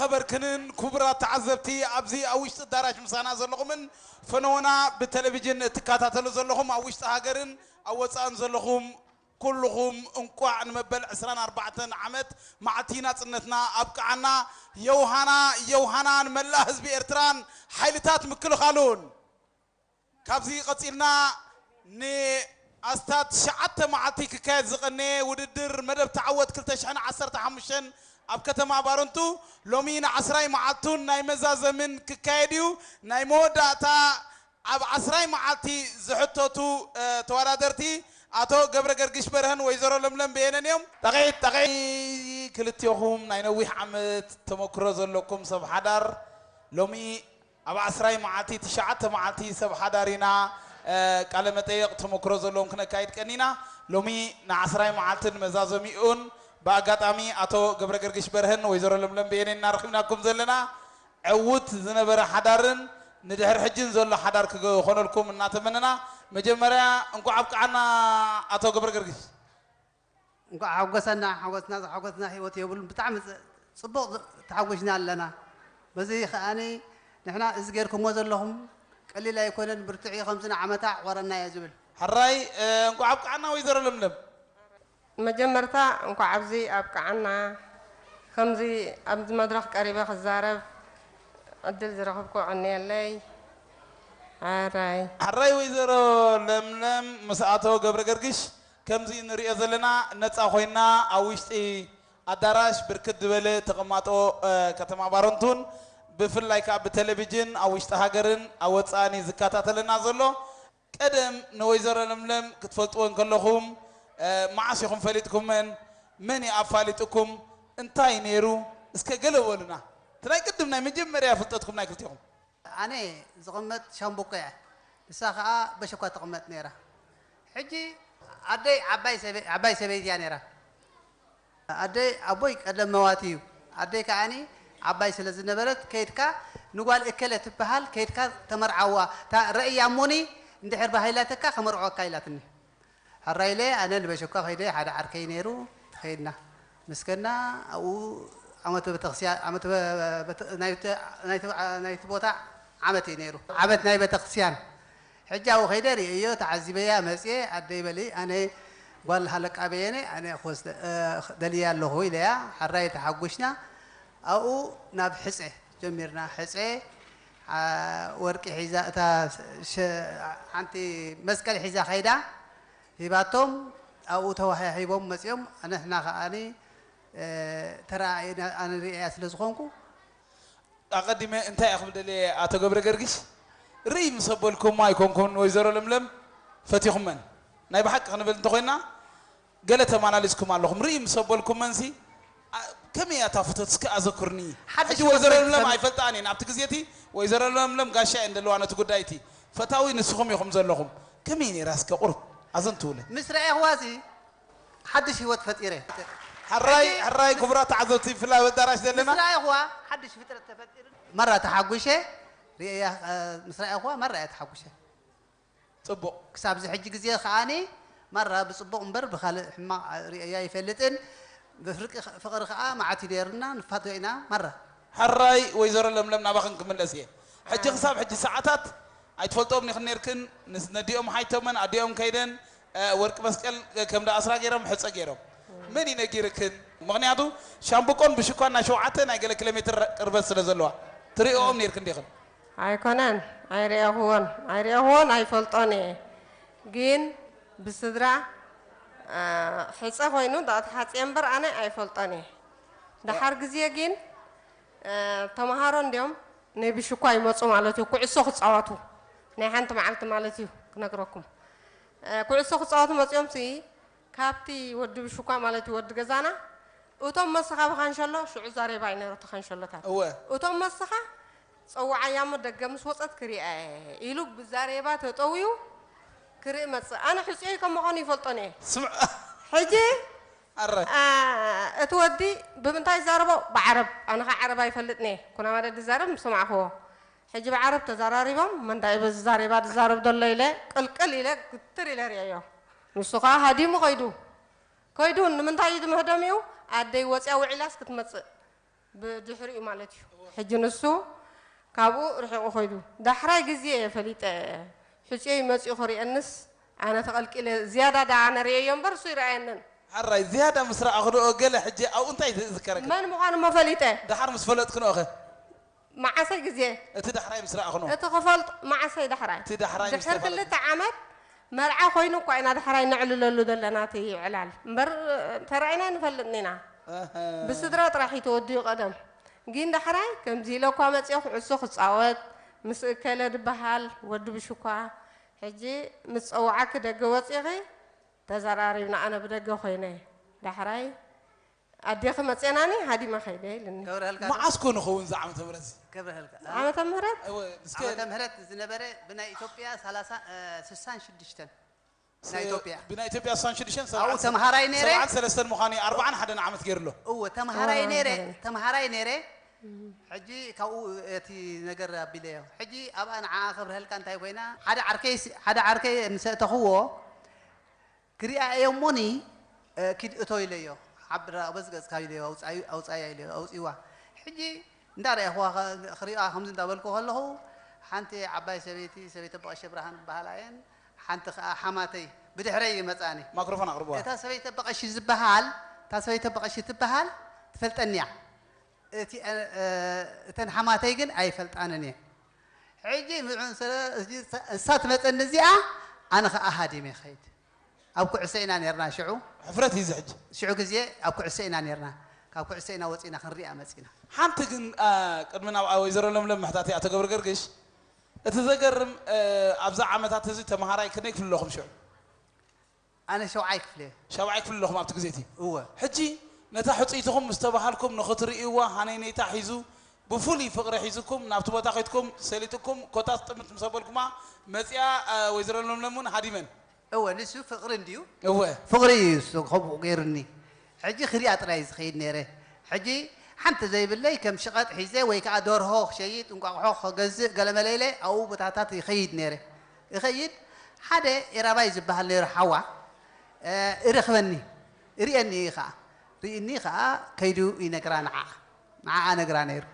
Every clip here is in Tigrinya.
ነበርክንን ክቡራት ተዓዘብቲ፣ ኣብዚ ኣብ ውሽጢ ኣዳራሽ ምሳና ዘለኹምን ፈነወና ብቴሌቪዥን እትከታተሉ ዘለኹም ኣብ ውሽጢ ሃገርን ኣብ ወፃእን ዘለኹም ኩልኹም እንቋዕ ንመበል ዕስራን ኣርባዕተን ዓመት መዓልቲ ናጽነትና ኣብቅዓና። የውሃና የውሃና ንመላእ ህዝቢ ኤርትራን ሓይልታት ምክልኻሉን። ካብዚ ቀጺልና ንኣስታት ትሽዓተ መዓልቲ ክካየድ ዝቐነየ ውድድር መደብ ተዓወት ክልተ ሽሕን ዓሰርተ ሓሙሽተን ኣብ ከተማ ባረንቱ ሎሚ ንዓስራይ መዓልቱን ናይ መዛዘምን ክካየድ እዩ። ናይ መወዳእታ ኣብ ዓስራይ መዓልቲ ዝሕተቱ ተወዳደርቲ ኣቶ ገብረ ገርግሽ በርሀን ወይዘሮ ለምለም በየነን እዮም። ጠቒት ጠቒ ክልቴኹም ናይ ነዊሕ ዓመት ተመክሮ ዘለኩም ሰብ ሓዳር ሎሚ ኣብ ዓስራይ መዓልቲ ትሽዓተ መዓልቲ ሰብ ሓዳር ኢና ቃለ መጠየቕ ተመክሮ ዘለዎም ክነካይድ ቀኒና። ሎሚ ንዓስራይ መዓልትን መዛዘሚኡን ብኣጋጣሚ ኣቶ ገብረ ገርግሽ በርሀን ወይዘሮ ለምለም በየነን እናረኺብናኩም ዘለና ዕዉት ዝነበረ ሓዳርን ንድሕሪ ሕጅን ዘሎ ሓዳር ክኾነልኩም እናተመነና፣ መጀመርያ እንኳዕ ኣብቅዓና ኣቶ ገብረ ገርግሽ። እንኳዕ ሓጎሰና ሓጎስና ዝሓጎስና ህይወት የብሉን። ብጣዕሚ ጽ- ጽቡቕ ተሓጒስና ኣለና። በዚ ከኣኒ ንሕና እዚ ጌርኩሞ ዘለኹም ቀሊል ኣይኮነን፣ ብርትዕ እዩ፣ ከምዚ ንዓመታ ኣዕቆረና እየ ዝብል። ሕራይ እንኳዕ ኣብቅዓና ወይዘሮ ለምለም። መጀመርታ እንኳዕ ኣብዚ ኣብቅዓና። ከምዚ ኣብዚ መድረኽ ቀሪበ ክዛረብ ዕድል ዝረኽብኩ ዕንየለይ። ሓራይ። ሓራይ ወይዘሮ ለምለም ምስ ኣቶ ገብረ ገርግሽ ከምዚ ንሪኦ ዘለና ነፃ ኮይና ኣብ ውሽጢ ኣዳራሽ ብርክት ዝበለ ተቐማጦ ከተማ ባረንቱን ብፍላይ ከዓ ብቴሌቪዥን ኣብ ውሽጢ ሃገርን ኣብ ወፃእን እዩ ዝከታተለና ዘሎ። ቀደም ንወይዘሮ ለምለም ክትፈልጥወን ከለኹም መዓስ ኢኹም ፈሊጥኩመን? መን እዩ ኣፋሊጥኩም? እንታይ ነይሩ? እስከ ገለ በሉና። እቲ ናይ ቅድም ናይ መጀመርያ ፍልጠትኩም ናይ ክልቴኹም። ኣነ ዝቕመጥ ሻምቡቆ እየ፣ ንሳ ኸዓ በሸኳ ትቕመጥ ነይራ። ሕጂ ኣደይ ዓባይ ሰበ- ዓባይ ሰበይቲ እያ ነይራ። ኣደይ ኣቦይ ቀደም መዋቲ እዩ። ኣደይ ከዓኒ ዓባይ ስለ ዝነበረት ከይድካ ንጓል እከለ ትበሃል ከይድካ ተመርዓዋ። እታ ረእያ እሞኒ እንድሕር ባሂላተካ ከመርዕወካ ኢላትኒ። ሕራይ ኢለ ኣነ ንበሸኳ ከይደ ሓደ ዓርከይ ነይሩ ከይድና ምስ ከድና ኣብኡ ዓመተ ቤተክርስትያን ዓመተ ቤተ- ናይቲ ናይቲ ናይቲ ቦታ ዓመት እዩ ነይሩ ዓመት ናይ ቤተክርስትያን ሕጂ ኣብኡ ከይደ ርእየዮ ተዓዚበያ መፅየ ኣደይ በሊ ኣነ ጓል ሃለቃ በየነ ኣነ ክወስደ ደልየ ኣለኹ ኢለያ ሕራይ ተሓጒስና ኣብኡ ናብ ሕፀ ጀሚርና ሕፀ ወርቂ ሒዛ እታ ሓንቲ መስቀል ሒዛ ከይዳ ሂባቶም ኣብኡ ተዋሃሂቦም መፅኦም ንሕና ከዓኒ ተረኣኢና ኣነ ርእያ ስለ ዝኾንኩ ኣቐዲመ እንታይ እየ ክብል ደልየ ኣቶ ገብረ ገርጊስ ርእይ ምስ ኣበልኩማ ኣይኮንኩን ወይዘሮ ለምለም ፈቲኹመን ናይ ብሓቂ ክንብል እንተኮይና ገለ ተማላሊስኩም ኣለኹም ርእይ ምስ ኣበልኩመንሲ ከመይ እያ እታ ፍቶት እስከ ኣዘኩርኒ ሓድሽ ሕጂ ወይዘሮ ህይወት ለምለም ከመ- ኣይፈልጣን እየን ኣብቲ ግዜ እቲ ወይዘሮ ለምለም ጋሻ እየን ዘለዋ ነቲ ጉዳይ እቲ ፈታዊ ንስኹም ኢኹም ዘለኹም ከመይ ነይራ እስከ ቁሩብ ኣዘንትውለ ምስ ረኣኹዋ እዚ ሓድሽ ህይወት ፈጢረ። ሕራይ ሕራይ ክቡራት ተዓዘብቲ ብፍላይ ኣብ ኣዳራሽ ዘለና ምስ ረኣኹዋ ሓድሽ ፍጥረት ተፈጢሩ። መራ ተሓጒሸ ርእያ ምስ ረኣኹዋ መራ እየ ተሓጒሸ። ጽቡቕ። ክሳብ እዚ ሕጂ ግዜ ከኣኒ መራ ብጽቡቕ እምበር ብኻልእ ሕማቕ ርእየያ ኣይፈልጥን። ብፍርቂ ፍቕሪ ከኣ መዓት እዩ ነይሩና ንፋቶ ኢና መራ። ሕራይ ወይዘሮ ለምለም ናባኽን ክምለስ እየ። ሕጂ ክሳብ ሕጂ ሰዓታት ኣይትፈልጥኦምን ኢኽን ነይርክን፣ ነዲኦም ሓይቶመን ኣዲኦም ከይደን ወርቂ መስቀል ከም ደኣስራ ገይሮም ሕፀ ገይሮም። መን እዩ ነጊርክን? ምኽንያቱ ሻምብቆን ብሽኳን ናይ ሸውዓተ ናይ ገለ ኪሎ ሜትር ቅርበት ስለ ዘለዋ ትሪኦኦም ነይርክን ዲኽን? ኣይኮነን፣ ኣይሪኤኽዎን፣ ኣይሪኤኽዎን ኣይፈልጦን እየ። ግን ብስድራ ሕፀ ኮይኑ እንዳተሓፅየ እምበር ኣነ ኣይፈልጦን እየ። ደሓር ግዜ ግን ተምሃሮ እንድዮም ናይ ብሽኳ ይመፁ ማለት እዩ ኩዕሶ ክፃወቱ ናይ ሓንቲ መዓልቲ ማለት እዩ ክነግረኩም ኩዕሶ ክፃወቱ መፅኦም ሲ ካብቲ ወዲ ብሽኳ ማለት እዩ ወዲ ገዛና እቶም መስኻ ብካንሸሎ ሽዑ ዛሬባ እዩ ነይሩ እቲ ካንሸሎታት እወ እቶም መስኻ ፀውዓያ እሞ ደገ ምስ ወፀት ክሪኣ እየ ኢሉ ብዛሬባ ተጠውዩ ክርኢ መፅእ ኣነ ሕፅዮይ ከም ምዃኑ ይፈልጦን እየ ስምዕ ሕጂ ኣረ እቲ ወዲ ብምንታይ ይዛረቦ ብዓረብ ኣነ ኸዓ ዓረብ ኣይፈልጥን እየ ኩናማደ ድዛረብ ምሰማዕኽዎ ሕጂ ብዓረብ ተዘራሪቦም መንታይ በዚ ዛሬባ ድዛረብ ዘሎ ኢለ ቅልቅል ኢለ ግትር ኢለ ርእየዮ ንሱ ኸዓ ሃዲሙ ኸይዱ ከይዱ ንምንታይ እዩ ዝምህደም እዩ ኣደይ ወፅያ ውዒላስ ክትመፅእ ብድሕሪኡ ማለት እዩ። ሕጂ ንሱ ካብኡ ርሒቑ ኸይዱ። ዳሕራይ ግዜ እየ ፈሊጠ። ሕጹየይ መጺኡ ክርእየንስ ኣነ ተቐልቂለ ዝያዳ ደኣ ኣነ ርእየዮ እምበር እሱ ይረኣየንን። ሓራይ ዝያዳ ምስ ረኣኽንኦ ገለ ሕጂ ኣብኡ እንታይ ዝዝከረካ? መን ምዃኑ እሞ ፈሊጠ። ደሓር ምስ ፈለጥክንኦኸ? መዓሰይ ግዜ? እቲ ዳሕራይ ምስ ረኣኽንኦ። እቲ ክፈልጥ መዓሰይ ዳሕራይ? እቲ ዳሕራይ ምስ ድሕር ተፈለጠ። ክልተ ዓመት መርዓ ኮይኑ እኳ ኢና ዳሕራይ ነዕልለሉ ዘለና እቲ ዕላል። እምበር ተራኢና ኣይንፈልጥን ኢና። ኣሃ። ብስድራ ጥራሕ እዩ ተወዲኡ ቀደም። ግን ዳሕራይ ከምዚ ኢለ እኳ መጺኦ ኩዕሶ ክጻወት ምስ እከለ ድበሃል ወዲ ብሽኳ። ሕጂ ምስ ጸውዓኪ ደገ ወጺኺ ተዘራሪብና ኣነ ብደገ ኮይነ። ዳሕራይ ኣዴኺ መጼናኒ ሃዲመ ከይደ ኢልኒ። ከብረሃልካ ዶ? መዓስ ኮን ይኸውን እዚ ዓመተ ምህረት እዚ? ከብረሃልካ። ዓመተ ምህረት? እወ፣ እስከ ዓመተ ምህረት ዝነበረ ብናይ ኢትዮጵያ ሰላሳ፣ እ፣ ስሳን ሽዱሽተን። ናይ ስ-፣ ኢትዮጵያ። ብናይ ኢትዮጵያ ስሳን ሽዱሽተን ኣብኡ ሰብዓን፣ ተምሃራይ ነይረ። ሰብዓን ሰለስተን ምዃኑ እዩ፣ ኣርብዓን ሓደን ዓመት ገይሩ ኣሎ። እወ፣ ተምሃራይ ተምሃራይ ነይረ፣ ነይረ። ተምሃራይ ነይረ። ሕጂ ካብኡ እቲ ነገር ኣቢለዮ። ሕጂ ኣብኣ ንዓኣ ከብረሃልካ እንታይ ኮይና፣ ሓደ ዓርከይ ስ-፣ ሓደ ዓርከይ ምስ ኣእተኽዎ፣ ክሪኣ እየ እሞኒ፣ እ፣ ኪድ እቶ ኢለዮ። ሓብራ በዚ ገጽካ ኢለዮ፣ ኣውጻዩ-፣ ኣውጻያ ኢለዮ፣ ኣውጺዋ። ሕጂ እንዳረኣኹዋ ኸ-፣ ክሪኣ ከምዚ እንዳበልኩ ከለኹ፣ ሓንቲ ዓባይ ሰበይቲ፣ ሰበይቲ በቐሸ ብርሃን ዝበሃላ እየን። ሓንቲ ኸኣ ሓማተይ ብድሕረይ ይመጻኒ። ማክሮፎን ኣቕርብዋ። እታ ሰበይቲ በቐሺ ዝበሃል፣ እታ ሰበይቲ በቐሺ ትበሃል ትፈልጠኒ እያ። እቲ፣ እ፣ እተን ሓማተይ ግን ኣይፈልጣንን እየን። ሕጂ ምዑን ስለ፣ እዚ፣ እሳ ትመጸኒ እዚኣ፣ ኣነ ኸኣ ሃዲመ ይኸይድ። ኣብ ኩዕሶ ኢና ነርና ሽዑ። ሕፍረት እዩ እዚ ሕጂ። ሽዑ ግዜ ኣብ ኩዕሶ ኢና ነርና። ካብ ኩዕሶ ኢና ወጺና ክንሪኣ መጺና። ሓንቲ ግን፣ ኣ፣ ቅድሚ ናብ ወይዘሮ ለምለም ምሕታተይ ኣቶ ገብረ ገርግሽ፣ እቲ ዘገርም፣ እ፣ ኣብዛ ዓመታት እዚ ተምሃራይ ክንደይ ክፍሊ ኣለኹም ሽዑ? ኣነ ሸውዓይ ክፍሊ እየ። ሸውዓይ ክፍሊ ኣለኹም ኣብቲ ግዜ እቲ? እወ። ሕጂ ነታ ሕጽይትኹም ምስ ተባሃልኩም ንኽትርእይዋ ሃነይነይታ ሒዙ ብፍሉይ ፍቕሪ ሒዙኩም ናብቲ ቦታ ከይድኩም ሰሊጥኩም ኮታ ጥምት ምስ ኣበልኩማ መጺኣ፣ እ፣ ወይዘሮ ለምለም እውን ሃዲመን። እወ፣ ንሱ ፍቕሪ እንድዩ። እወ። ፍቕሪ እዩ እሱ ከምኡ ገይሩኒ። ሕጂ ክሪኣ ጥራይ ዝኸይድ ነይረ። ሕጂ ሓንቲ ዘይብለይ ከም ሽቐጥ ሒዘ ወይ ከዓ ደርሆ ክሸይጥ፣ እንቋቑሖ ክገዝእ ገለመለ ኢለ ኣብኡ ቦታታት ይኸይድ ነይረ። ይኸይድ፣ ሓደ ኤራባይ ዝበሃል ነይሩ ሓዋ፣ እ፣ ይረኽበኒ፣ ይርእየኒ እዩ ከዓ። ርእኒ ከዓ ከይዱ ይነግራ ንዓ። ንዓኣ ነግራ ነይሩ።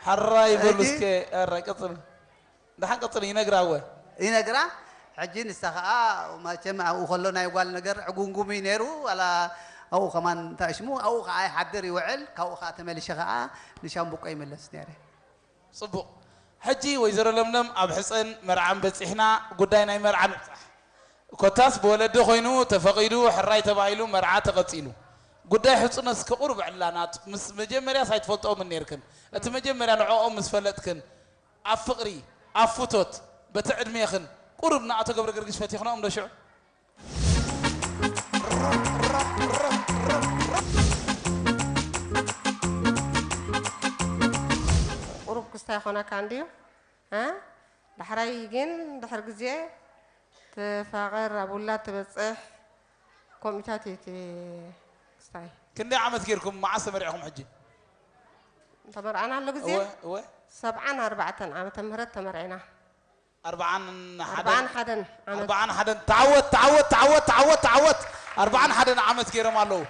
ሓራይ በሉ ሕጂ እስከ፣ ኣረ፣ ቀጽል። ደሓን ቀጽል፣ ይነግራ እወ። ይነግራ። ሕጂ ንሳ ኸኣ መቸም ኣብኡ ከሎ ናይ ጓል ነገር ዕጉምጉም እዩ ነይሩ፣ ዋላ ኣብኡ ከማን እንታይ ሽሙ፣ ኣብኡ ኸኣ ይሓድር ይውዕል፣ ካብኡ ኸኣ ተመሊሸ ኸኣ ንሻምብቆ ይምለስ ነይረ። ጽቡቕ። ሕጂ ወይዘሮ ለምለም ኣብ ሕጸን መርዓን በጺሕና፣ ጉዳይ ናይ መርዓ ንብጻሕ። ኮታስ ብወለዲ ኮይኑ ተፈቒዱ፣ ሕራይ ተባሂሉ መርዓ ተቐጺሉ። ጉዳይ ሕጹነት እስከ ቁሩብ ዕላና፣ ምስ መጀመርያስ ኣይትፈልጥኦምን ነይርክን። እቲ መጀመርያ ንዕኦም ምስ ፈለጥክን፣ ኣብ ፍቕሪ፣ ኣብ ፍቶት፣ በቲ ዕድሜኽን፣ ቁሩብ ንኣቶ ገብረ ገርግሽ ፈቲኽንኦም ዶ ሽዑ? ቁሩብ ክስታይ ይኾነካ እንድዩ፣ እ? ዳሕራይ ግን ድሕሪ ግዜ ትፋቐር፣ ኣብ ውላድ ትበጽሕ፣ ከምኡታት እዩ እቲ ክስታይ። ክንደይ ዓመት ጌርኩም? መዓስ ተመሪዕኹም ሕጂ? ተመርዓናሉ ግዜ እወ፣ እወ። ሰብዓን ኣርባዕተን ዓመተ ምህረት ተመርዒና። ኣርብዓን ሓደን። ኣርብዓን ሓደን ዓመት። ኣርብዓን ሓደን። ተዓወት፣ ተዓወት፣ ተዓወት፣ ተዓወት፣ ተዓወት። ኣርብዓን ሓደን ዓመት ገይሮም ኣለዉ።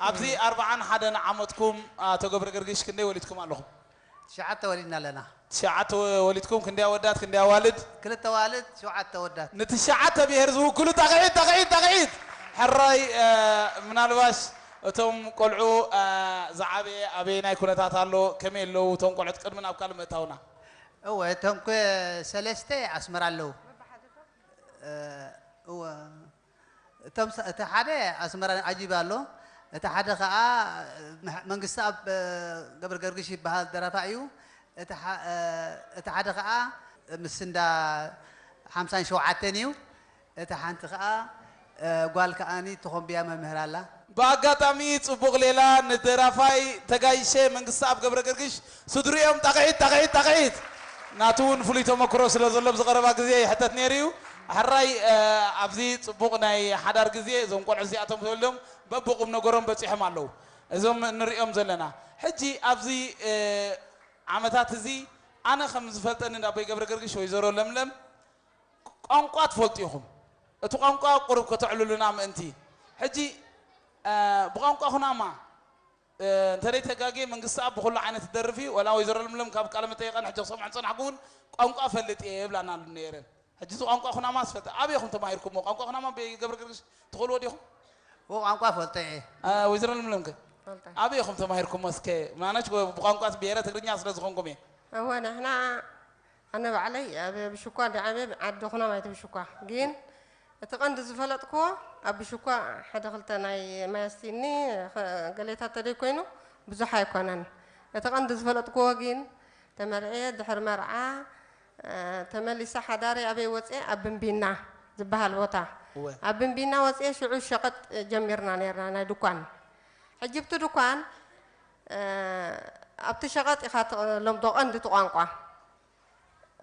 ኣብዚ ኣርብዓን ሓደን ዓመትኩም፣ ኣቶ ገብረ ገርግሽ፣ ክንደይ ወሊድኩም ኣለኹም? ትሽዓተ ወሊድና ኣለና። ትሽዓተ ወሊድኩም፣ ክንደይ ኣወዳት፣ ክንደይ ኣዋልድ? ክልተ ኣዋልድ፣ ሸውዓተ ኣወዳት። ንትሽዓተ ብሄር ዝውክሉ ጣቕዒት፣ ጣቕዒት፣ ጣቕዒት። ሕራይ፣ እ፣ ምናልባሽ እቶም ቆልዑ፣ እ፣ ዝዓበየ ኣበየናይ ኩነታት ኣሎ፣ ከመይ ኣለዉ እቶም ቆልዑት ቅድሚ ናብ ካልእ ምእታውና? እወ፣ እቶም ከ-፣ ሰለስተ ኣስመራ ኣለዉ። እ፣ እወ። እቶም ሰ-፣ እቲ ሓደ ኣስመራ ኣጂብ ኣሎ። እቲ ሓደ ኸኣ መሕ-፣ መንግስቲ ኣብ፣ እ፣ ገብረ ገርግሽ ይበሃል ደራፋ እዩ። እቲ ሓ-፣ እ፣ እቲ ሓደ ኸኣ ምስ እንዳ ሓምሳን ሸውዓተን እዩ። እቲ ሓንቲ ኸኣ፣ እ፣ ጓል ከኣኒ ተኾምብያ መምህር ኣላ። ብኣጋጣሚ ጽቡቕ ሌላ ንደራፋይ ተጋይሸ መንግስተኣብ ገብረ ገርግሽ ስድሪኦም ጣቕዒት፣ ጣቕዒት፣ ጣቕዒት። ናቱ እውን ፍሉይ ተመክሮ ስለ ዘሎ ኣብዚ ቀረባ ግዜ ይሕተት ነይሩ እዩ። ሕራይ፣ እ፣ ኣብዚ ጽቡቕ ናይ ሓዳር ግዜ እዞም ቆልዑ እዚኣቶም ተወልዶም በብቑም ነገሮም በጺሖም ኣለዉ። እዞም ንሪኦም ዘለና። ሕጂ ኣብዚ፣ እ፣ ዓመታት እዚ ኣነ ከም ዝፈልጠኒ እንዳ ኣቦይ ገብረ ገርግሽ ወይዘሮ ለምለም ቋንቋ ትፈልጡ ኢኹም። እቲ ቋንቋ ቁሩብ ከተዕልሉና ምእንቲ። ሕጂ፣ እ፣ ብቋንቋ ኩናማ እንተ ደይ ተጋጌ መንግስቲ ኣብ ብኹሉ ዓይነት ደርፊ ወላ ወይዘሮ ለምለም ካብ ቃለ መጠየቐን ሕጂ ክሰምዖ ዝጸናሕኩ እውን ቋንቋ ፈልጥ እየ ይብላና ኣሉ ነይረን። ሕጂ እዚ ቋንቋ ኩናማ ዝፈልጥ ኣበይ ኢኹም ተማሂርኩሞ? ቋንቋ ኩናማ ብገብረ ገርግሽ ትኽእልዎ ዲኹም? ቋንቋ ፈልጦ እየ። ወይዘሮ ለምለም ከ ኣበይ ኢኹም ተማሂርኩሞ? እስከ ማነች ብቋንቋ ብሄረ ትግርኛ ስለ ዝኾንኩም እየ። እወ ንሕና ኣነ ባዕለይ ኣብ ብሽኳ ዳዓበ ዓዲ ኩናማ እየ ብሽኳ ግን እቲ ቀንዲ ዝፈለጥክዎ ኣብ ብሽኳ ሓደ ክልተ ናይ ማያስቲኒ ገሌታት ተደይ ኮይኑ ብዙሕ ኣይኮነን። እቲ ቀንዲ ዝፈለጥክዎ ግን ተመርዕየ ድሕሪ መርዓ ተመሊሰ ሓዳረይ ኣበይ ወፅየ ኣብ ብንቢና ዝበሃል ቦታ ኣብ ብንቢና ወፅየ ሽዑ ሸቐጥ ጀሚርና ነርና ናይ ድኳን ሕጂ ብቲ ድኳን ኣብቲ ሸቐጥ ኢኻ ለምዶ ቀንዲ እቲ ቋንቋ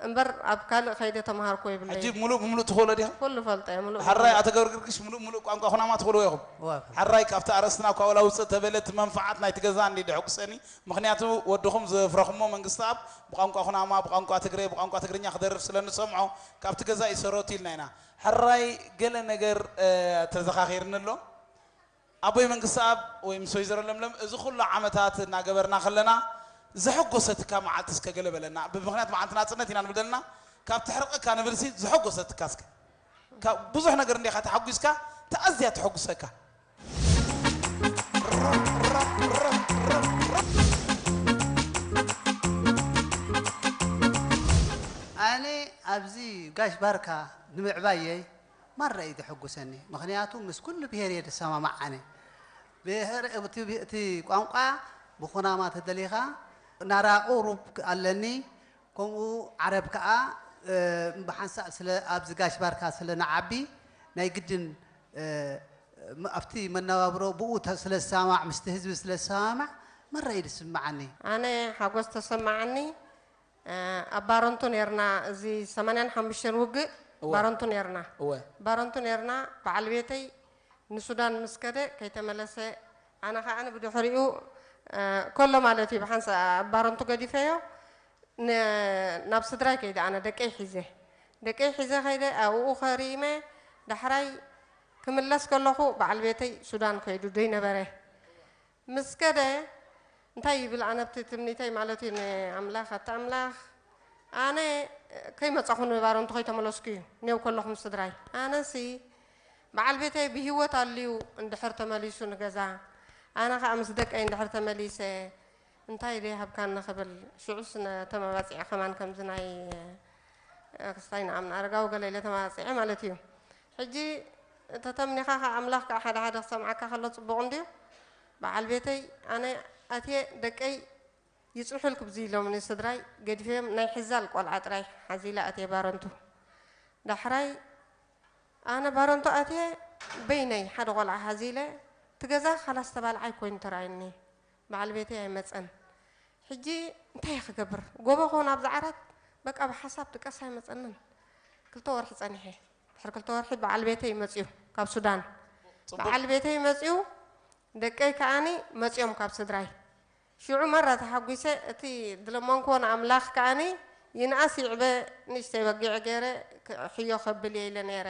እምበር ኣብ ካልእ ከይደ ተምሃርኮ ይብለይ። ሕጂ ሙሉእ ብሙሉእ ትኽእሎ ዲኻ? ኩሉ ፈልጠ እየ ሙሉእ ብሙሉእ። ሕራይ ኣቶ ገብረ ጊዮርጊስ ሙሉእ ብሙሉእ ቋንቋ ኩናማ ትኽእልዎ ኢኹም። እወ። ሕራይ ካብቲ ኣርእስትና እኳ ወላ ውፅእ ተበለ እቲ መንፍዓት ናይቲ ገዛ እንዲ ደሕጉሰኒ ምኽንያቱ ወድኹም ዘፍረኹሞ መንግስቲ ኣብ ብቋንቋ ኩናማ ብቋንቋ ትግረ ብቋንቋ ትግርኛ ክደርፍ ስለ ንሰምዖ ካብቲ ገዛ ይሰረቱ ኢልና ኢና። ሕራይ ገለ ነገር ተዘኻኺርኒ ኣሎ። ኣቦይ መንግስቲ ኣብ ወይ ምስ ወይዘሮ ለምለም እዚ ኩሉ ዓመታት እናገበርና ከለና ዘሐጎሰትካ መዓልቲ እስከ ገለ በለና። ብምኽንያት መዓልቲ ናፅነት ኢና ንብል ዘለና ካብ ተሕርቀካ ንብል ሲ ዘሐጎሰትካ እስከ ካብ ብዙሕ ነገር እንዲኻ ተሓጒስካ ተኣዝያ ተሐጉሰካ። ኣነ ኣብዚ ጋሽ ባርካ ንምዕባየይ ማራ እዩ ዘሐጉሰኒ። ምኽንያቱ ምስ ኩሉ ብሄር እየ ዝሰማማዕ ኣነ። ብሄር እቲ ቋንቋ ብኹናማ ተደሊኻ ናራ ቁሩብ ኣለኒ። ከምኡ ዓረብ ከዓ ብሓንሳእ ስለ ኣብዚ ጋሽ ባርካ ስለ ንዓቢ ናይ ግድን ኣብቲ መነባብሮ ብኡ ስለ ዝሰማማዕ ምስቲ ህዝቢ ስለ ዝሰማማዕ ማራ እዩ ዝስምዓኒ። ኣነ ሓጎስ ተሰማዓኒ። ኣብ ባረንቱ ነርና እዚ ሰማንያን ሓሙሽተን ውግእ እወ። ባረንቱ ነርና እወ ባረንቱ ነርና በዓል ቤተይ ንሱዳን ምስ ከደ ከይተመለሰ ኣነ ከዓ ብድሕሪኡ ከሎ ማለት እዩ ብሓንሳ ኣብ ባረንቱ ገዲፈዮ ን- ናብ ስድራይ ከይደ ኣነ ደቀይ ሒዘ ደቀይ ሒዘ ከይደ ኣብኡ ከሪመ ዳሕራይ ክምለስ ከለኹ በዓል ቤተይ ሱዳን ከይዱ ደይነበረ ምስ ከደ እንታይ ይብል ኣነ ኣብቲ ትምኒተይ ማለት እዩ ንኣምላኽ ኣቲ ኣምላኽ ኣነ ከይመፃኹ ንባረንቱ ከይተመለስኩ እዩ ኔው ከለኹም ስድራይ ኣነሲ በዓል ቤተይ ብሂወት ኣልዩ እንድሕር ተመሊሱ ንገዛ ኣነ ከዓ ምስ ደቀይ እንድሕር ተመሊሰ እንታይ ደይ ሃብካኒ ክብል ሽዑስ ነተመባፂዐ ከማን ከምዚ ናይ ክስታይ ንኣምና ኣረጋዊ ገለ ኢለ ተመባፂዐ ማለት እዩ ሕጂ ተተምኒኻ ከዓ ኣምላኽ ከዓ ሓደ ሓደ ክሰምዓካ ከሎ ፅቡቕ እንድዩ በዓል ቤተይ ኣነ ኣትየ ደቀይ ይፅንሑልኩም ዝይሎምኒ ስድራይ ገዲፈዮም ናይ ሕዛል ቆልዓ ጥራይ ሓዚለ ኣትየ ባረንቱ ዳሕራይ ኣነ ባረንቱ ኣትየ በይነይ ሓደ ቆልዓ ሓዚለ ትገዛ ካላስ ተባልዓይ ኮይኑ ተራይኒ በዓል ቤተይ ኣይመፀን ሕጂ እንታይ ክገብር ጎቦ ከውን ኣብዚ ዓራት በቃ ብሓሳብ ድቀስ ኣይመፀንን ክልተ ወርሒ ፀኒሐ ድሕሪ ክልተ ወርሒ በዓል ቤተይ መፅዩ ካብ ሱዳን በዓል ቤተይ መፅዩ ደቀይ ከዓኒ መፅዮም ካብ ስድራይ ሽዑ መራ ተሓጒሰ እቲ ዝለመንክዎ ንኣምላኽ ከዓኒ ይንኣስ ይዕበ ንእሽተይ በጊዕ ገይረ ሕዮ ከብል እየ ኢለ ነይረ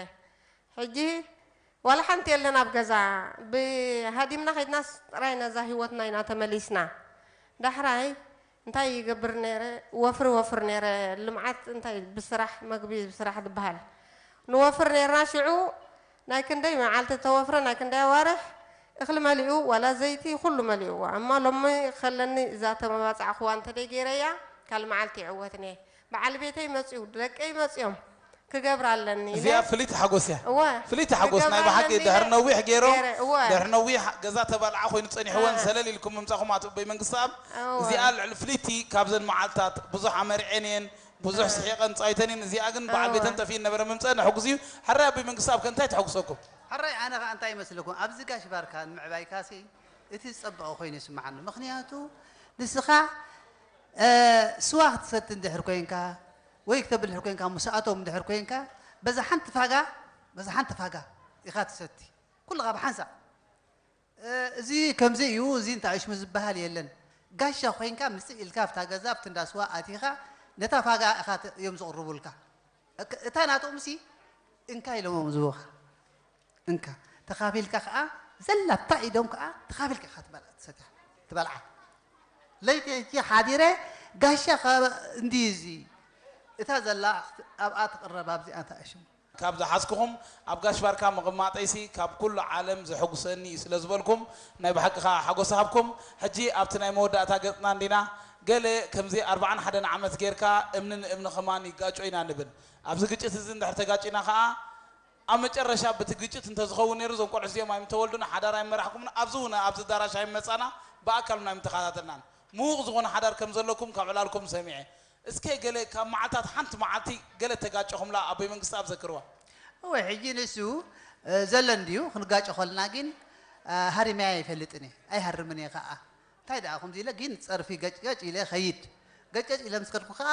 ሕጂ ዋላ ሓንቲ የለን ኣብ ገዛ ብሃዲምና ከይድናስ ጥራይ ነዛ ህይወትና ኢና ተመሊስና ዳሕራይ እንታይ ይገብር ነይረ ወፍሪ ወፍር ነይረ ልምዓት እንታይ ብስራሕ መግቢ ብስራሕ ዝበሃል ንወፍር ነይርና ሽዑ ናይ ክንደይ መዓልቲ ተወፍረ ናይ ክንደይ ኣዋርሕ እኽሊ መሊኡ ዋላ ዘይቲ ኩሉ መሊእዎ እማ ሎሚ ከለኒ እዛ ተመባፃዕክዋ እንተደይ ገይረያ ካል መዓልቲ ይዕወትኒ በዓል ቤተይ መፅኡ ደቀይ መፅኦም ክገብር ኣለኒ ኢለ እዚኣ ፍልይቲ ሓጎስ እያ። እወ ፍልይቲ ሓጎስ ናይ ክገብር ብሓቂ ኣለኒ ኢለ ድሕሪ ነዊሕ ገይሮም ገይረ እወ ድሕሪ ነዊሕ ገዛ ተባልዓ ኮይኑ ፀኒሕወን እ። ሰለል ኢልኩም ምምፃኹም ኣቶ ኣቦይ መንግስቲ ኣብ እወ እዚኣ ልዕሊ ፍልይቲ ካብዘን መዓልታት ብዙሕ ኣመርዐን እየን ብዙሕ ስሒቐን ፃይተን እየን እዚኣ ግን በዓል እወ ቤተን ጠፊእን ነበረ ምምፀአን ሕጉስ እዩ። ሕራይ ኣቦይ መንግስቲ ኣብ ከ እንታይ ተሐጉሰኩም? ሕራይ ኣነ ከዓ እንታይ ይመስለኩም ኣብዚ ጋሽ ባርካ ንምዕባይካሲ እቲ ዝፀበቐ ኮይኑ ይስምዓኒ ምኽንያቱ ንስኻ ስዋ ክትሰቲ እንድሕር ኮይንካ ወይ ክተብል እንድሕር ኮይንካ ምስኣቶም እንድሕር ኮይንካ በዛ ሓንቲ ፋጋ በዛ ሓንቲ ፋጋ ኢኻ ትሰቲ ኩልኻ ብሓንሳእ እዚ ከምዚ እዩ እዚ እንታይ ሽሙ ዝበሃል የለን ጋሻ ኮይንካ ምፅእ ኢልካ ኣብታ ገዛ ኣብቲ እንዳ ስዋ ኣቲኻ ነታ ፋጋ ኢኻ እዮም ዝቕርቡልካ እታ ናቶም ሲ እንካ ኢሎም ዝህቡኻ እንካ ተኻፊልካ ከዓ ዘላታ ኢዶም ከዓ ተኻፊልካ ኢኻ ትበልዓ ትሰትያ ትበልዓ። ለይቲ ሕጂ ሓዲረ ጋሻ እንዲ እዚ እታ ዘላ ኣብኣ ትቕረብ ኣብዚኣ ተኣሽሙ። ካብ ዝሓዝኩኹም ኣብ ጋሽ ባርካ ምቕማጠይሲ ካብ ኩሉ ዓለም ዘሐጉሰኒ እዩ ስለ ዝበልኩም ናይ ብሓቂ ከዓ ሓጎስ ሃብኩም። ሕጂ ኣብቲ ናይ መወዳእታ ገጽና እንዲና። ገለ ከምዚ ኣርብዓን ሓደን ዓመት ጌርካ እምኒ ንእምኒ ከማን ይጋጮ ኢና ንብል። ኣብዚ ግጭት እዚ እንድሕር ተጋጭና ከዓ ኣብ መጨረሻ ብቲ ግጭት እንተዝኸውን ነይሩ እዞም ቆልዑ እዚኦም ኣይምተወልዱን ሓዳር ኣይመራሕኩምን ኣብዚ እውን ኣብዚ ኣዳራሽ ኣይመፃና ብኣካል እውን ኣይምተኸታተልናን። ምዉቕ ዝኾነ ሓዳር ከም ዘለኩም ካብ ዕላልኩም ሰሚዐ። እስከ ገለ ካብ መዓልታት ሓንቲ መዓልቲ ገለ ተጋጨኹምላ ኣቦይ መንግስቲ ኣብ ዘክርዋ። እወ ሕጂ ንሱ ዘሎ እንድዩ ክንጋጨ ከልና ግን ሃሪመያ ኣይፈልጥን እየ ኣይሃርምን እየ ከዓ እንታይ ደኣ ከምዚ ኢለ ግን ፀርፊ ገጭገጭ ኢለ ኸይድ ገጭገጭ ኢለ ምስ ከድኩ ከዓ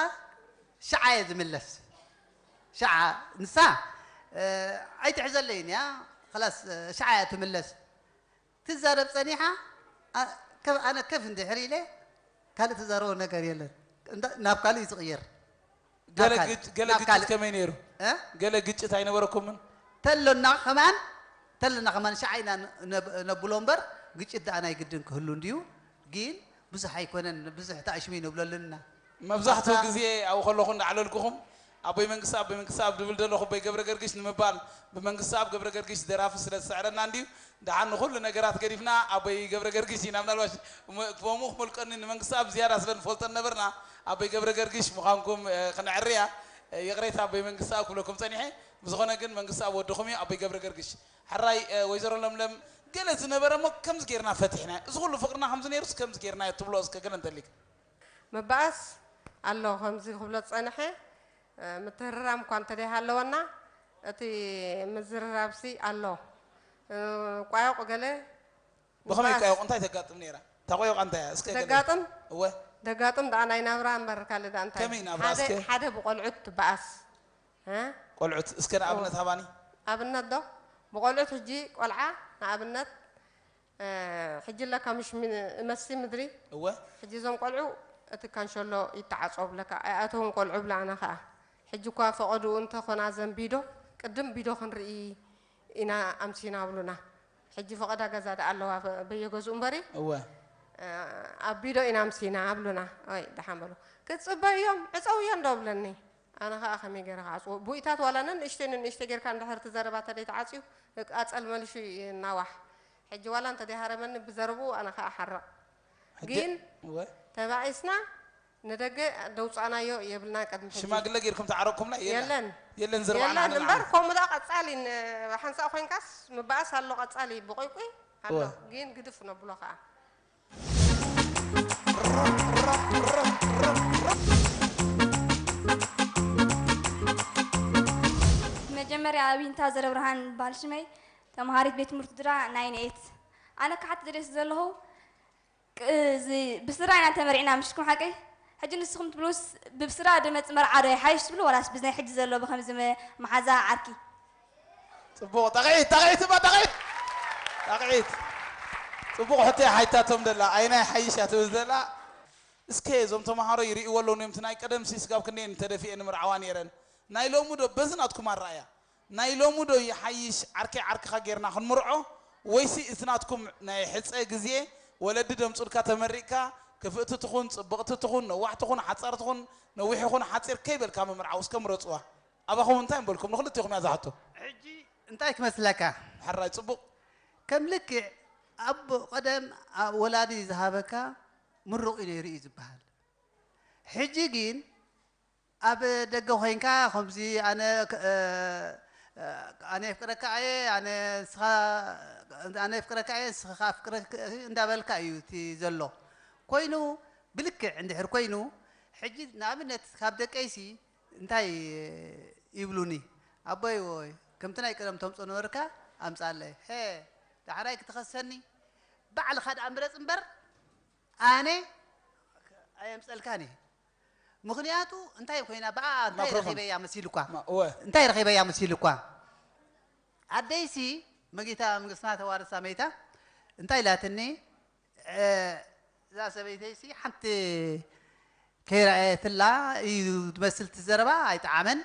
ሽዓ እየ ዝምለስ ሽዓ ንሳ ኣይትሕዘለይን እያ ኸላስ ሽዓ እያ ትምለስ ትዛረብ ጸኒሓ ኣነ ከፍ እንድሕር ኢለ ካልእ ትዛረቦ ነገር የለን ናብ ካልእ እዩ ዝቕየር ገለ ግጭት ከመይ ነይሩ? ገለ ግጭት ኣይነበረኩምን? ተሎና ከማን ተለና ከማን ሻዓ ኢና ነብሎ እምበር ግጭት ደኣ ናይ ግድን ክህሉ እንድዩ ግን ብዙሕ ኣይኮነን ብዙሕ ተኣሽሙ ይንብለሉና መብዛሕትኡ ግዜ ኣብኡ ከለኹ እንዳዕለልኩኹም ኣቦይ መንግስቲ ኣቦይ መንግስቲ ኣብ ድብል ዘለኹ ኣቦይ ገብረ ገርግሽ ንምባል ብመንግስቲ ኣብ ገብረ ገርግሽ ደራፊ ስለ ዝስዕረና እንድዩ ደሓን ንኹሉ ነገራት ገዲፍና ኣቦይ ገብረ ገርግሽ ኢና ምናልባሽ ቦምኡ ክመልቀኒ ንመንግስቲ ኣብ ዝያዳ ስለ ንፈልጦ ነበርና ኣቦይ ገብረ ገርግሽ ምዃንኩም ክነዕርያ ይቕሬታ ኣቦይ መንግስቲ ኣብ ክብለኩም ጸኒሐ ብዝኾነ ግን መንግስቲ ኣብ ወድኹም እዩ ኣቦይ ገብረ ገርግሽ ሕራይ ወይዘሮ ለምለም ገለ ዝነበረ እሞ ከምዚ ጌርና ፈቲሕና እዚ ኩሉ ፍቅርና ከምዚ ነይሩስ ከምዚ ጌርና ትብሎ እስከ ገለ እንተሊክ ምባኣስ ኣሎ ከምዚ ክብሎ ዝጸንሐ ምትህርራም እኳ እንተደይሃለወና እቲ ምዝርራብሲ ኣሎ ቋዮቕ ገለ ብኸመይ ቃዮቕ እንታይ ተጋጥም ነይራ ታቆዮቕ እንታይ እስከ ገለ ተጋጥም እወ ደጋጥም ደኣ ናይ ናብራ እምበር ካልእ ደኣ እንታይ ከመይ ናብራ እስከ ሓደ ብቆልዑት ትበኣስ ቆልዑት እስከ ንኣብነት ሃባኒ ኣብነት ዶ ብቆልዑት ሕጂ ቆልዓ ንኣብነት ሕጂ ለካ ምሽ እመሲ ምድሪ እወ ሕጂ እዞም ቆልዑ እቲ ካንሸሎ ይተዓፀው ብለካ ኣይኣተውን ቆልዑ ብላዕና ከዓ ሕጂ እኳ ፈቐድኡ እንተኾና ዘን ቢዶ ቅድም ቢዶ ክንርኢ ኢና ኣምሲና ብሉና ሕጂ ፈቐዳ ገዛ ደኣ ኣለዋ በየገዝኡ እምበሪ እወ ኣብ ቢዶ ኢና ኣምሲና ብሉና ወይ ደሓን በሉ ክትፅበ እዮም ዕፀው እዮ እንዶ ብለኒ ኣነ ከዓ ከመይ ገይረ ክዓፅዎ ቡኢታት ዋላ ነንእሽተይ ነንእሽተይ ጌርካ እንድሕር እቲ ዘረባ ተደይ ተዓፅዩ ኣፀል መሊሹ ይናዋሕ ሕጂ ዋላ እንተደይሃረመኒ ብዘረብኡ ኣነ ከዓ ሓርቕ ግን ተባኢስና ንደገ ደውፃእናዮ የብልና ቅድሚ ሕጂ ሽማግለ ጌርኩም ተዓረቅኩምና የለን የለን ዝርባና የለን እምበር ከምኡ ደኣ ቀፃሊ ሓንሳእ ኮይንካስ ምባኣስ ኣሎ ቀፃሊ ብቆይቆይ ኣሎ ግን ግድፍ ነብሎ ከዓ መጀመርያ ዊንታ ዘረብርሃን ባል ሽመይ ተምሃሪት ቤት ትምህርቲ ድራ ናይን ኤት ኣነ ክሓት ዝደስ ዘለኹ ብስድራ ኢና ተመሪዕና ምሽኩም ሓቀይ ሕጂ ንስኹም ትብሉስ ብብስድራ ድመፅ መርዓ ዶ ይሓይሽ ትብሉ ወላስ ብናይ ሕጂ ዘሎ ብከምዚ መሓዛ ዓርኪ ፅቡቕ ጠቂዒት ጠቂዒት እባ ጠቂዒት ጠቂዒት ፅቡቕ ሕቶ ሓይታቶም ደላ ኣይናይ ሓይሽ እያ ትብል ዘላ እስከ እዞም ተምሃሮ ይርእይዎ ኣለዉ ነዮም እቲ ናይ ቀደም ሲ ስጋብ ክንደየን ተደፊኤ ንምርዓዋ ነይረን ናይ ሎሚ ዶ በዚ ናትኩም ኣረኣያ ናይ ሎሚ ዶ ይሓይሽ ዓርከይ ዓርክኻ ጌርና ክንምርዖ ወይሲ እቲ ናትኩም ናይ ሕፀ ግዜ ወለዲ ደምፁልካ ተመሪቕካ ክፍእቲ ትኹን ፅብቕቲ ትኹን ነዋሕ ትኹን ሓፃር ትኹን ነዊሕ ይኹን ሓፂር ከይበልካ ምምርዓው እስከ ምረፅዋ ኣባኹም እንታይ ምበልኩም ንክልቴኹም እያ ዝሓቶ ሕጂ እንታይ ክመስለካ ሕራይ ፅቡቕ ከም ልክዕ ኣብ ቀደም ወላዲ ዝሃበካ ምሩቕ እዩ ነይሩ እዩ ዝበሃል ሕጂ ግን ኣብ ደገ ኮይንካ ከምዚ ኣነ ኣነ የፍቅረካ እየ ኣነ ንስኻ ኣነ የፍቅረካ እየ ንስኻ ኣፍቅረክ እንዳበልካ እዩ እቲ ዘሎ ኮይኑ ብልክዕ እንድሕር ኮይኑ ሕጂ ንኣብነት ካብ ደቀይሲ እንታይ ይብሉኒ ኣቦይ ወይ ከምቲ ናይ ቀደም ተምፆ ነበርካ ኣምፃለይ ሄ ዳሕራይ ክትኸሰኒ ባዕልኻ ደኣ ምረፅ እምበር ኣነ ኣየምፀልካን እየ ምኽንያቱ እንታይ ኮይና ብኣ እንታይ ረኺበያ መሲሉ እኳ እንታይ ረኺበያ መሲሉ እኳ ኣደይሲ መጊታ መንግስትና ተዋርሳ መይታ እንታይ ኢላትኒ እዛ ሰበይተይሲ ሓንቲ ከይረኣየትላ እዩ ዝመስል ትዘረባ ኣይጠዓመን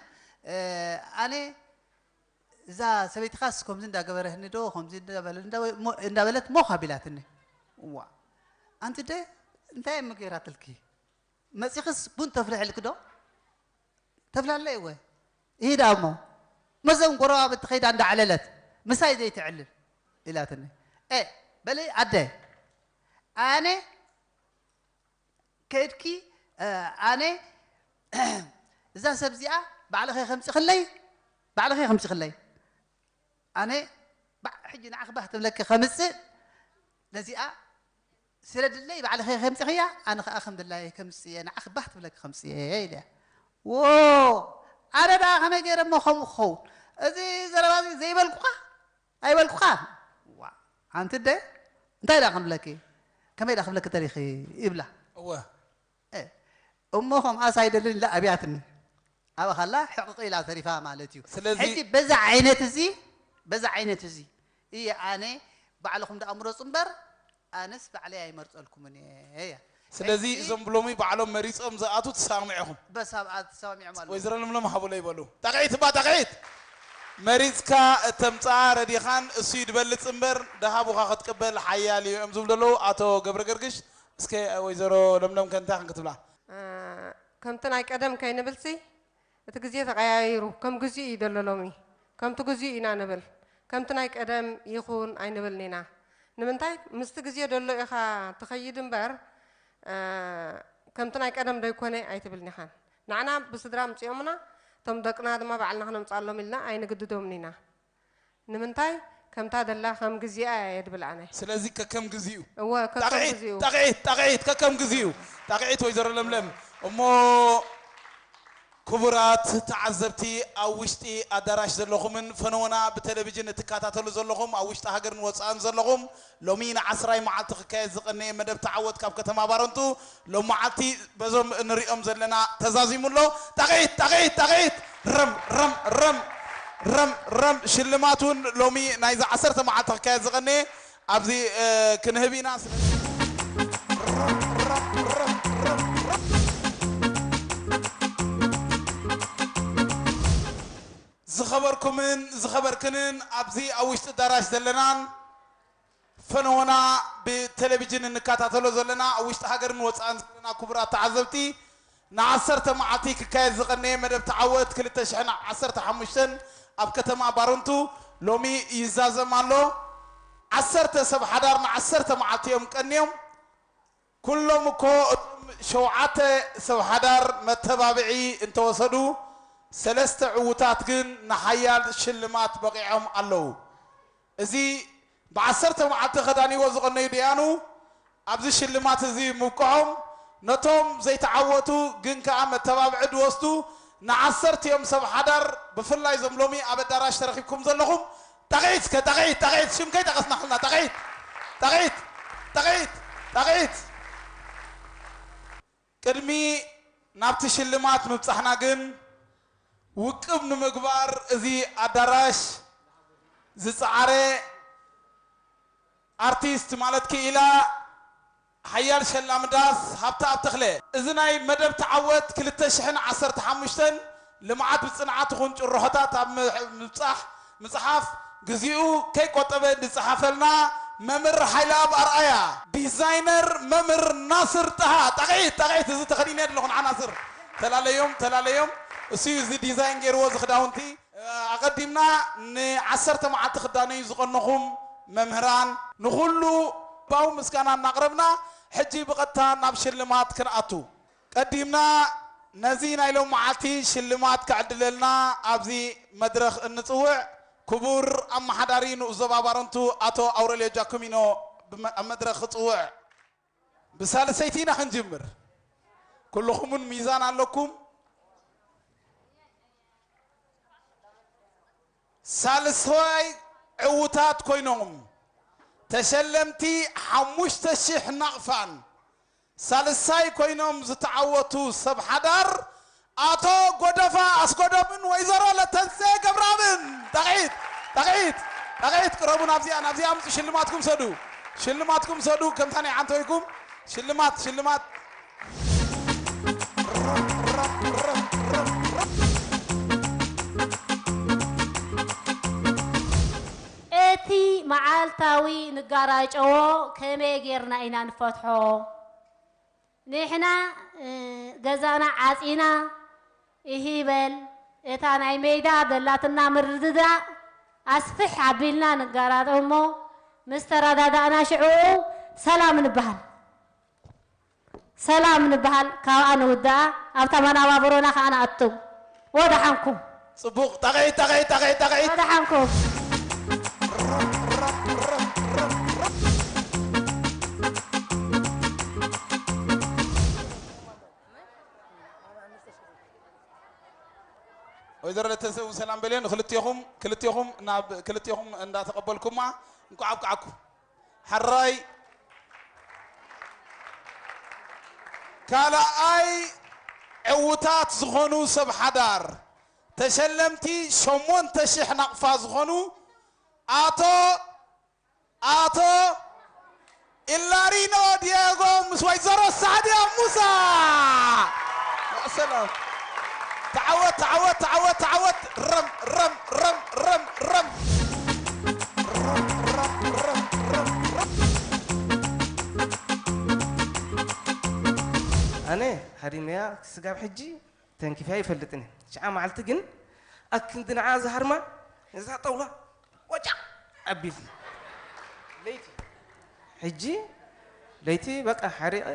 ኣነ እዛ ሰበይትኻስ ከምዚ እንዳገበረህኒ ዶ ከምዚ እንዳበለት ሞኽ ኣቢላትኒ እዋ ኣንቲ ደ እንታይ እሞ ገይራትልኪ? መጺኽስ ቡን ተፍልሕልኪ ዶ? ተፍላለይ እወ። ይሂዳ እሞ መዘን ጎረባብቲ ከይዳ እንዳዕለለት ምሳይ ዘይትዕልል ኢላትኒ። ኤ በለይ ኣደ ኣነ ከድኪ ኣነ እዛ ሰብ እዚኣ ባዕልኸ ከምፅኽለይ ባዕልኸ ከምፅኽለይ ኣነ ሕጂ ንዓኺ ባህ ትብለኪ ከምፅእ ነዚኣ ስለ ድለይ ባዕልኸ ከምፅኽያ ኣነ ከዓ ከም ድላየ ከምፅየ ንዓኺ ባህ ትብለኪ ከምፅየ ኢለያ። ዎ ኣነ ደኣ ከመይ ገይረ እሞ ከምኡ ክኸውን እዚ ዘረባ እዚ ዘይበልኩኻ ኣይበልኩኻን። ዋ ኣንቲ ደ እንታይ ደኣ ክንብለኪ ከመይ ደኣ ክብለኪ ተሪኺ ይብላ። እወ እሞ ከምኣስ ኣይደልን ኢላ ኣብያትኒ። ኣብኻላ ሕቕቕ ኢላ ተሪፋ ማለት እዩ። ስለዚ ሕጂ በዛ ዓይነት እዚ በዛ ዓይነት እዚ እየ ኣነ ባዕልኹም ደኣ ምረፁ እምበር ኣነስ ባዕለይ ኣይመርፀልኩምን እየ እያ። ስለዚ ሕጂ እዞም ብሎሚ ባዕሎም መሪፆም ዝኣቱ ትሰማሚዑኹም። በሳብ ኣት ተሰማሚዖም ኣለዉ። ወይዘሮ ለምለም ሃቡለይ በሉ። ጣቕዒት እባ ጣቕዒት። መሪፅካ እተምፅኣ ረዲኻን እሱ ይድበልፅ እምበር ደሃቡኻ ክትቅበል ሓያል እዩ እዮም ዝብሉ ዘለዉ ኣቶ ገብረ ገርግሽ። እስከ ወይዘሮ ለምለም ከ እንታይ ክንክትብላ? ከምቲ ናይ ቀደም ከይንብልሲ እቲ ግዜ ተቐያይሩ ከም ግዚኡ እዩ ዘሎ ሎሚ። ከምቲ ግዚኡ ኢና ንብል። ከምቲ ናይ ቀደም ይኹን ኣይንብልን ኢና። ንምንታይ ምስቲ ግዜ ደሎ ኢኻ ትኸይድ እምበር ከምቲ ናይ ቀደም ደይኮነ ኣይትብልን ኢኻን። ንዓና ብስድራ ኣምፂኦምና እቶም ደቅና ድማ ባዕልና ክነምፅኣሎም ኢልና ኣይንግድዶምን ኢና። ንምንታይ ከምታ ደላ ከም ግዚኣ እየ ድብል ኣነ። ስለዚ ከከም ግዚኡ እወ ከከም ጣቕዒት ግዚኡ ጣቕዒት ጣቕዒት ከከም ግዚኡ ጣቕዒት ወይዘሮ ለምለም እሞ ክቡራት ተዓዘብቲ ኣብ ውሽጢ ኣዳራሽ ዘለኹምን ፈነወና ብቴሌቪዥን እትከታተሉ ዘለኹም ኣብ ውሽጢ ሃገርን ወፃእን ዘለኹም ሎሚ ንዓስራይ መዓልቲ ክካየድ ዝቐነየ መደብ ተዓወት ካብ ከተማ ባረንቱ ሎም መዓልቲ በዞም እንሪኦም ዘለና ተዛዚሙ ኣሎ። ጣቕዒት ጣቕዒት ጣቕዒት ረም ረም ረም ረም ረም ሽልማት እውን ሎሚ ናይዚ ዓሰርተ መዓልቲ ክካየድ ዝቐነየ ኣብዚ ክንህብ ኢና። ስለዚ ዝኸበርኩምን ዝኸበርክንን ኣብዚ ኣብ ውሽጢ ኣዳራሽ ዘለናን ፈነወና ብቴሌቪዥን እንከታተሎ ዘለና ኣብ ውሽጢ ሃገርን ወፃእን ዘለና ክቡራት ተዓዘብቲ ንዓሰርተ መዓልቲ ክካየድ ዝቐነየ መደብ ተዓወት ክልተ ሽሕን ዓሰርተ ሓሙሽተን ኣብ ከተማ ባረንቱ ሎሚ ይዛዘም ኣሎ። ዓሰርተ ሰብ ሓዳር ንዓሰርተ መዓልቲ እዮም ቀንዮም። ኩሎም እኮ እቶም ሸውዓተ ሰብ ሓዳር መተባብዒ እንተወሰዱ ሰለስተ ዕዉታት ግን ንሓያል ሽልማት በቒዖም ኣለዉ። እዚ ብዓሰርተ መዓልቲ ከዳንይዎ ዝቐነዩ ደያኑ ኣብዚ ሽልማት እዚ ምብቅዖም ነቶም ዘይተዓወቱ ግን ከኣ መተባብዒ ዝወስዱ ንዓሰርቲኦም ሰብ ሓዳር ብፍላይ እዞም ሎሚ ኣብ ኣዳራሽ ተረኺብኩም ዘለኹም ጣቕዒት እስከ ጣቕዒት ጣቕዒት ሽም ከይጠቐስና ኸልና ጣቕዒት ጣቕዒት ጣቕዒት ጣቕዒት ቅድሚ ናብቲ ሽልማት ምብጻሕና ግን ውቅብ ንምግባር እዚ ኣዳራሽ ዝጸዓረ ኣርቲስት ማለት ክኢላ ሓያል ሸላሚ ዳስ ሃብተኣብ ተኽለ። እዚ ናይ መደብ ተዓወት ክልተ ሽሕን ዓሰርተ ሓሙሽተን ልምዓት ብጽንዓት ይኹን ጭርሖታት ኣብ ምብጻሕ ምጽሓፍ ግዚኡ ከይቆጠበ ዝጸሓፈልና መምህር ሓይለኣብ ኣርኣያ፣ ዲዛይነር መምህር ናስር ጣሃ። ጣቕዒት ጣቕዒት እዚ ተኸዲነ ኣለኹ ንዓ ናስር። ተላለዮም ተላለዮም እሱ እዩ እዚ ዲዛይን ገይርዎ እዚ ክዳውንቲ። ኣቐዲምና ንዓሰርተ መዓልቲ ክዳነዩ ዝቐነኹም መምህራን ንኹሉ ልባዊ ምስጋና እናቕረብና ሕጂ ብቐጥታ ናብ ሽልማት ክንኣቱ ቀዲምና ነዚ ናይ ሎም መዓልቲ ሽልማት ክዕድለልና ኣብዚ መድረኽ እንጽውዕ ክቡር ኣመሓዳሪ ንኡስ ዞባ ባረንቱ ኣቶ ኣውረልዮ ጃኩሚኖ ኣብ መድረኽ ክጽውዕ ብሳልሰይቲ ኢና ክንጅምር። ኩልኹም እውን ሚዛን ኣለኩም። ሳልሳይ ዕዉታት ኮይኖም ተሸለምቲ ሓሙሽተ ሽሕ ናቕፋን ሳልሳይ ኮይኖም ዝተዓወቱ ሰብ ሓዳር ኣቶ ጎደፋ ኣስጎዶምን ወይዘሮ ለተንሴ ገብረኣብን። ጣቕዒት ጣቕዒት ጣቕዒት ቅረቡ ናብዚኣ ናብዚኣ ምፁ ሽልማትኩም ሰዱ ሽልማትኩም ሰዱ ከምታ ናይ ዓንተወይኩም ሽልማት ሽልማት እቲ መዓልቲ ታዊ ንጋራጨዎ ከመይ ጌርና ኢና ንፈትሖ? ንሕና፣ እ፣ ገዛና ዓጺና ይሂበል፣ እታ ናይ ሜዳ ዘላትና ምርድዳእ ኣስፍሕ ኣቢልና ንጋራጠ እሞ ምስ ተረዳዳእና ሽዑ ሰላም ንበሃል። ሰላም ንበሃል፣ ካብኣ ንውድኣ፣ ኣብታ መናባብሮና ከኣ ንኣቱ። ወደሓንኩም። ጽቡቕ፣ ጣቕዒት፣ ጣቕዒት፣ ጣቕዒት፣ ጣቕዒት። ወደሓንኩም። ወይዘሮ ለተሰ እውን ሰላም በልዮ። ንክልቴኹም፣ ክልቴኹም፣ ናብ ክልቴኹም እንዳተቐበልኩማ እንኳዕ ኣብቅዓኩም። ሕራይ። ካልኣይ ዕዉታት ዝኾኑ ሰብ ሓዳር፣ ተሸለምቲ ሸሞንተ ሽሕ ናቕፋ ዝኾኑ ኣቶ፣ ኣቶ ኢላሪኖ ዲየጎ ምስ ወይዘሮ ሳዕድያ ሙሳ። ሰላም። ተዓወት፣ ተዓወት፣ ተዓወት፣ ተዓወት። ረም፣ ረም፣ ረም፣ ረም፣ ረም። ኣነ ሃሪመያ ስጋብ ሕጂ ተንኪፈ ኣይፈልጥን እየ። ሽዓ መዓልቲ ግን ኣክንዲ ንዓ ዝሃርማ ነዛ ጣውላ ወጫ ኣቢልኒ። ለይቲ፣ ሕጂ ለይቲ በቃ ሓሪቐ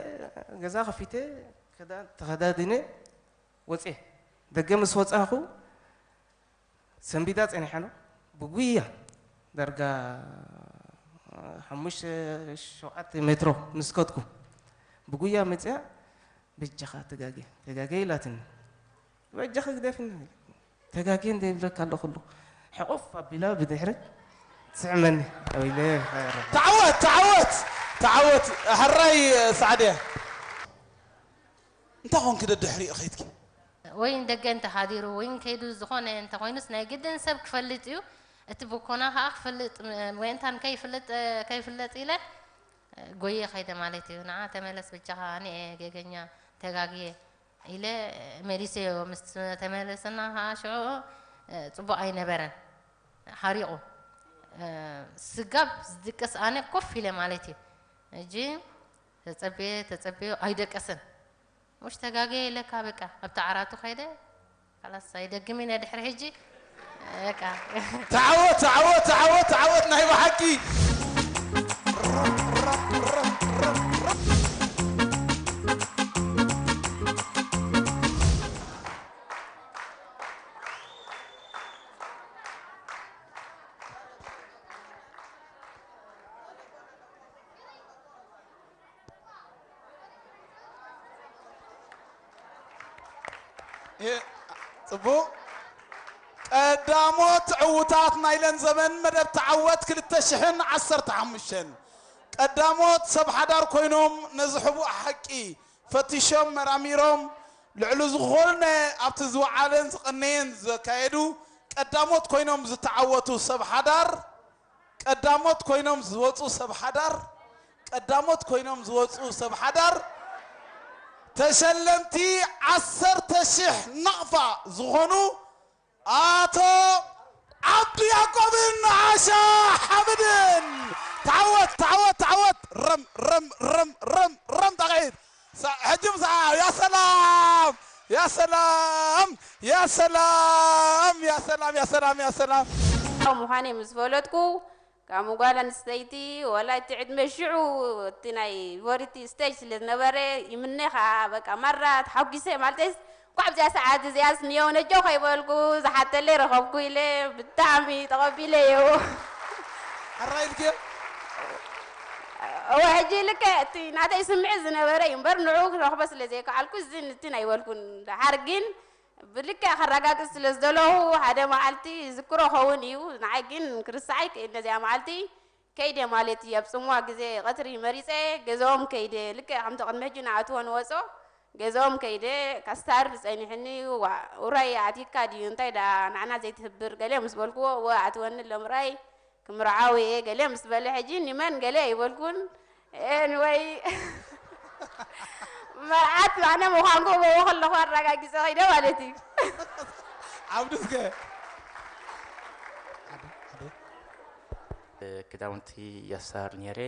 ገዛ ከፊተ ክዳን ተኸዳዲነ ወፅየ። ደገ ምስ ወፃኹ ሰንቢዳ ጸኒሓ ነው። ብጉያ ዳርጋ ሓሙሽተ ሸውዓተ ሜትሮ ምስ ከድኩ ብጉያ መጽያ፣ "በጃኻ ተጋግየ፣ ተጋግየ" ኢላትኒ። "በጃኻ ግደፍኒ፣ ተጋግየ እንደ ይብለካ ኣለኹ" ኣሉ ሕቑፍ ኣቢላ ብድሕረት ትስዕመኒ። ኣውይለ። ተዓወት፣ ተዓወት፣ ተዓወት። ሕራይ ሳዕድያ። እንታይ ኾንኪ ደድሕሪኡ ኸይድኪ? ወይ ንደገ እንተሃዲሩ ወይ ንከይዱ ዝኾነ እንተኾይኑስ ናይ ግድን ሰብ ክፈልጥ እዩ። እቲ ብኮና ኸዓ ክፈልጥ ም-፣ ወይ እንታን ከይፍለጥ፣ ከይፍለጥ ኢለ ጎየ ኸይደ ማለት እዩ። ንዓ ተመለስ ብጃኻ፣ ኣነ እየ ጌገኛ፣ ተጋግየ ኢለ መሊሰዮ። ምስ ተመለሰና ኸዓ ሽዑ ጽቡቕ ኣይነበረን፣ ሓሪቑ። ስጋብ ዝድቅስ ኣነ ኮፍ ኢለ ማለት እዩ። ሕጂ ተጸብየ፣ ተጸብየ ኣይደቀሰን። مش تقاقي لك بقى، ابتعراتو خيدي. خلاص، هاي دقمينا دحر هجي. هيك. تعوت، تعوت، تعوت، تعوت، نهي بحقي. እ፣ ጽቡቕ። ቀዳሞት ዕዉታት ናይ ለን ዘበን መደብ ተዓወት ክልተ ሽሕን ዓሰርተ ሓሙሽተን። ቀዳሞት ሰብ ሓዳር ኮይኖም ነዚ ሕቡእ ሓቂ ፈቲሾም መራሚሮም ልዕሊ ዝኾነ ኣብቲ ዝወዓለን ዝቐነየን ዘካየዱ ቀዳሞት ኮይኖም ዝተዓወቱ ሰብ ሓዳር ቀዳሞት ኮይኖም ዝወጹ ሰብ ሓዳር፣ ቀዳሞት ኮይኖም ዝወጹ ሰብ ሓዳር፣ ተሸለምቲ ዓሰርተ ሽሕ ናቕፋ ዝኾኑ ኣቶ ዓብዱ ያዕቆብን ዓሻ ሓምድን። ተዓወት፣ ተዓወት፣ ተዓወት። ረም፣ ረም፣ ረም፣ ረም፣ ረም ጣቕዒት። ሳ-፣ ሕጂ ምሳኣ፣ ያ ሰላም፣ ያ ሰላም፣ ያ ሰላም፣ ያ ሰላም፣ ያ ሰላም፣ ያ ሰላም። ምዃነይ ምስ ፈለጥኩ፣ ካብ ጓል ኣንስተይቲ፣ ወላ እቲ ዕድመ ሽዑ፣ እቲ ናይ ቨሪቲ ስቴጅ ስለ ዝነበረ፣ ይምነ ኸዓ፣ በቃ፣ ማራ ተሓጒሰ፣ ማለተይስ፣ እንኳዕ ኣብዚኣ ሰዓት እዚኣስ ንየው ነጀው ከይበልኩ፣ ዝሓተለይ ረኸብኩ ኢለ፣ ብጣዕሚ ተቐቢለዮ። ሕራይ ኢልክዮ? እወ፣ ሕጂ ልክዕ እቲ ናተይ ስምዒት ዝነበረ እዩ እምበር፣ ንዕኡ ክረኽቦ ስለ ዘይከኣልኩ፣ እዚ ንትን ኣይበልኩን። ደሓር ግን ብልክዕ ከረጋግጽ ስለ ዝደለኹ፣ ሓደ መዓልቲ ይዝክሮ ኸውን እዩ። ንዓይ ግን ክርስዓ ኣይክእል ነዚኣ መዓልቲ። ከይደ ማለት እዩ። ኣብ ጽምዋ ግዜ ቀትሪ መሪጸ ገዛኦም ከይደ። ልክዕ ከምቲ ቅድሚ ሕጂ ንኣትዎ ንወጾ፣ ገዛኦም ከይደ፣ ካስታር ጸኒሕኒ፣ ዋ-፣ ውራይ ኣቲካ ድዩ? እንታይ ደኣ ንዓና ዘይትህብር? ገለ ምስ በልክዎ፣ እወ፣ ኣትወኒ ኣሎ ምርኣይ። ክምርዓው እየ ገለ ምስ በለ፣ ሕጂ ንመን ገለ ኣይበልኩን። ኤንወይ፣ መርዓት ኣነ ምዃንኩ ጎቦ ከለኹ ኣረጋጊጸ ኸይደ ማለት እዩ። ዓብዱ እስከ። ሓደ፣ ሓደ። ክዳውንቲ የሳር ነይረ።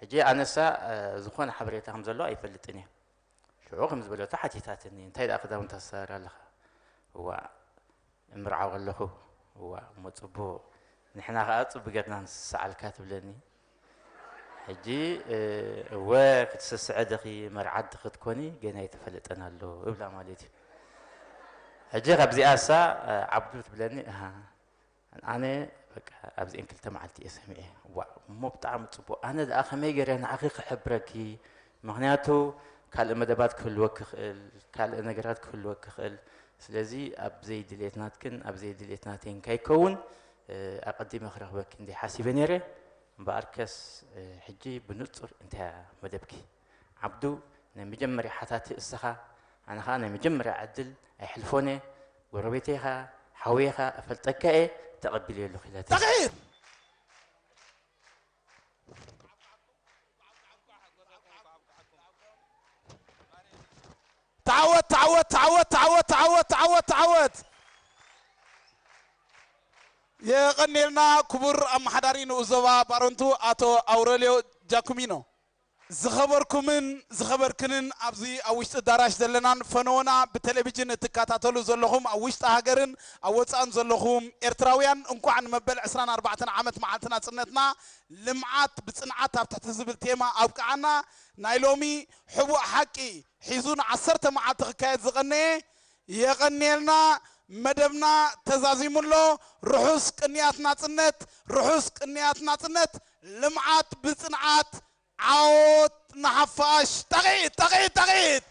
ሕጂ ኣነሳ ዝኾነ ሓበሬታ ከም ዘሎ ኣይፈልጥን እየ። ሽዑ ከም ዝበለቶ ሓቲታትኒ፣ እንታይ ደኣ ክዳውንቲ ኣሳር ኣለኻ? እዋ እምርዓው ኣለኹ። እዋ እሞ ጽቡቕ፣ ንሕና ከኣ ጽቡቕ ጌርና ንስስዓልካ ትብለኒ። ሕጂ እወ ክትስስዐ ድኺ መርዓት ድኺ ትኮኒ ገና ኣይተፈለጠን ኣሎ እብላ ማለት እዩ። ሕጂ ካብዚኣሳ ዓብዱ ትብለኒ። ኣነ በቃ ኣብዚአን ክልተ መዓልቲ እየ ሰሚዐ። ዋ እሞ ብጣዕሚ ፅቡቅ። ኣነ ደኣ ከመይ ገይረ ንዓኺ ክሕብረኪ? ምክንያቱ ካልእ መደባት ክህልወኪ ይኽእል፣ ካልእ ነገራት ክህልወኪ ይኽእል። ስለዚ ኣብ ዘይድሌት ናትክን ኣብ ዘይድሌት ናተይን ከይከውን ኣቀዲመ ክረኽበኪ እንደ ሓሲበ ነይረ። እምበኣርከስ ሕጂ ብንፁር እንታይ እያ መደብኪ? ዓብዱ ናይ መጀመርያ ሓታቲ እስኻ፣ ኣነ ኸዓ ናይ መጀመርያ ዕድል ኣይሕልፎን እየ። ጎረቤተይ ኢኻ፣ ሓወይ ኢኻ፣ እፈልጠካ እየ፣ ተቐቢለዮ ኣለኹ ኢላትኒ። ተዓወት ተዓወት ተዓወት ተዓወት ተዓወት ተዓወት ተዓወት። የቐንየልና ክቡር ኣመሓዳሪ ንኡስ ዞባ ባረንቱ ኣቶ ኣውረልዮ ጃኩሚኖ። ዝኸበርኩምን ዝኸበርክንን ኣብዚ ኣብ ውሽጢ ኣዳራሽ ዘለናን ፈነወና ብቴሌቪዥን እትከታተሉ ዘለኹም ኣብ ውሽጢ ሃገርን ኣብ ወፃእን ዘለኹም ኤርትራውያን እንኳዕ ንመበል ዕስራን ኣርባዕተን ዓመት መዓልቲ ናፅነትና ልምዓት ብፅንዓት ኣብ ትሕቲ ዝብል ቴማ ኣብቅዓና። ናይ ሎሚ ሕቡእ ሓቂ ሒዙ ንዓሰርተ መዓልቲ ክካየድ ዝቐነየ የቐንየልና። መደብና ተዛዚሙ ኣሎ። ርሑስ ቅንያት ናፅነት፣ ርሑስ ቅንያት ናፅነት። ልምዓት ብፅንዓት ዓወት ንሓፋሽ። ጠቒት ጠቒት ጠቒት።